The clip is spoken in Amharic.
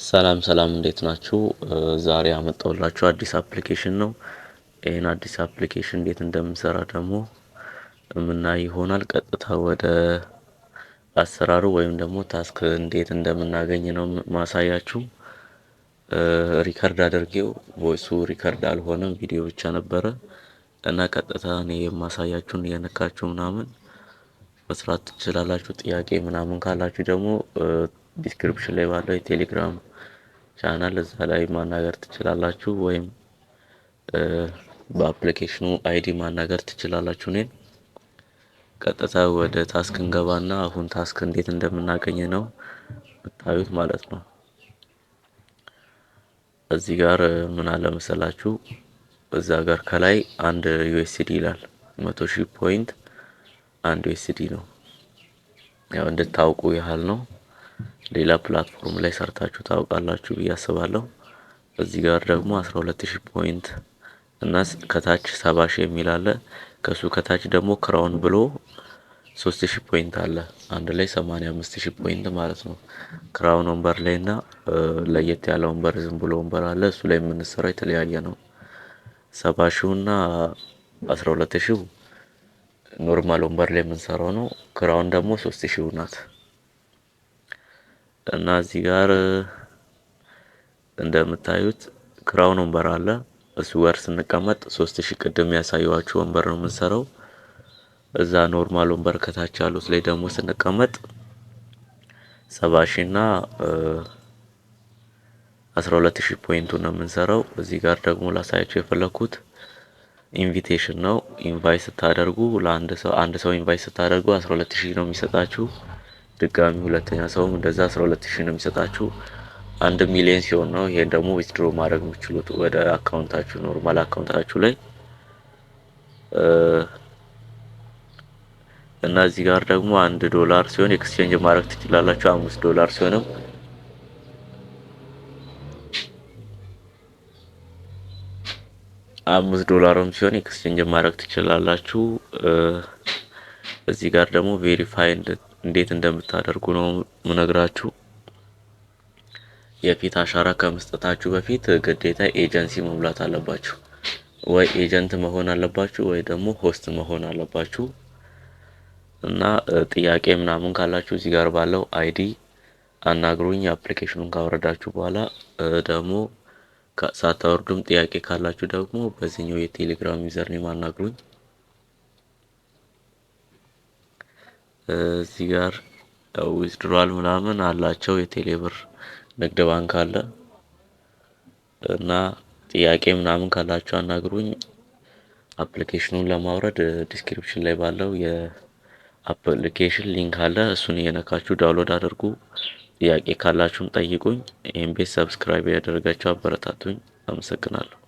ሰላም ሰላም፣ እንዴት ናችሁ? ዛሬ ያመጣሁላችሁ አዲስ application ነው። ይህን አዲስ application እንዴት እንደምንሰራ ደግሞ የምናይ ይሆናል። ቀጥታ ወደ አሰራሩ ወይም ደግሞ task እንዴት እንደምናገኝ ነው ማሳያችሁ። Record አድርጌው voice ኡ record አልሆነም፣ ቪዲዮ ብቻ ነበረ እና ቀጥታ እኔ የማሳያችሁን እየነካችሁ ምናምን መስራት ትችላላችሁ። ጥያቄ ምናምን ካላችሁ ደግሞ description ላይ ባለው የቴሌግራም ቻናል እዛ ላይ ማናገር ትችላላችሁ፣ ወይም በ application ኑ ID ማናገር ትችላላችሁ እኔን። ቀጥታ ወደ task እንገባና አሁን task እንዴት እንደምናገኝ ነው የምታዩት ማለት ነው። እዚህ ጋር ምን አለ መሰላችሁ፣ እዛ ጋር ከላይ 1 USD ይላል። 100,000 point 1 USD ነው። ያው እንድታውቁ ያህል ነው። ሌላ platform ላይ ሰርታችሁ ታውቃላችሁ ብዬ አስባለሁ። እዚህ ጋር ደግሞ 12,000 point እና ከታች 70,000 የሚል አለ። ከሱ ከታች ደግሞ crown ብሎ 3000 point አለ። አንድ ላይ 85,000 point ማለት ነው። Crown ወንበር ላይ እና ለየት ያለ ወንበር፣ ዝም ብሎ ወንበር አለ። እሱ ላይ የምንሰራው የተለያየ ነው። 70,000 እና 12,000 normal ወንበር ላይ የምንሰራው ነው። Crown ደግሞ 3000 ናት። እና እዚህ ጋር እንደምታዩት crown ወንበር አለ። እሱ ጋር ስንቀመጥ 3000 ቅድም ያሳየኋችሁ ወንበር ነው የምንሰራው። እዛ normal ወንበር ከታች ያሉት ላይ ደግሞ ስንቀመጥ 70,000 እና 12,000 point ኡ ነው የምንሰራው። እዚህ ጋር ደግሞ ላሳያችሁ የፈለኩት invitation ነው። Invite ስታደርጉ ለአንድ ሰው፣ አንድ ሰው invite ስታደርጉ 12,000 ነው የሚሰጣችሁ። ድጋሚ ሁለተኛ ሰውም እንደዛ 12,000 ነው የሚሰጣችሁ። 1 ሚሊዮን ሲሆን ነው ይሄን ደግሞ withdraw ማድረግ የምትችሉት ወደ account ኣችሁ፣ normal account ኣችሁ ላይ። እና እዚህ ጋር ደግሞ $1 ሲሆን exchange ማድረግ ትችላላችሁ። $5 ሲሆንም፣ $5ም ሲሆን exchange ማድረግ ትችላላችሁ። እዚህ ጋር ደግሞ verify እንዴት እንደምታደርጉ ነው ምነግራችሁ። የፊት አሻራ ከመስጠታችሁ በፊት ግዴታ ኤጀንሲ መሙላት አለባችሁ። ወይ agent መሆን አለባችሁ ወይ ደግሞ host መሆን አለባችሁ። እና ጥያቄ ምናምን ካላችሁ እዚህ ጋር ባለው ID አናግሩኝ። Application ኑን ካወረዳችሁ በኋላ ደግሞ፣ ሳታወርዱም ጥያቄ ካላችሁ ደግሞ በዚህኛው የቴሌግራም username አናግሩኝ። እዚህ ጋር withdrawal ምናምን አላቸው፣ የቴሌብር፣ ንግድ ባንክ አለ እና ጥያቄ ምናምን ካላችሁ አናግሩኝ። Application ኑን ለማውረድ description ላይ ባለው የ application link አለ። እሱን እየነካችሁ download አድርጉ። ጥያቄ ካላችሁም ጠይቁኝ። ይህን ቤት subscribe ያደረጋችሁ አበረታቱኝ። አመሰግናለሁ።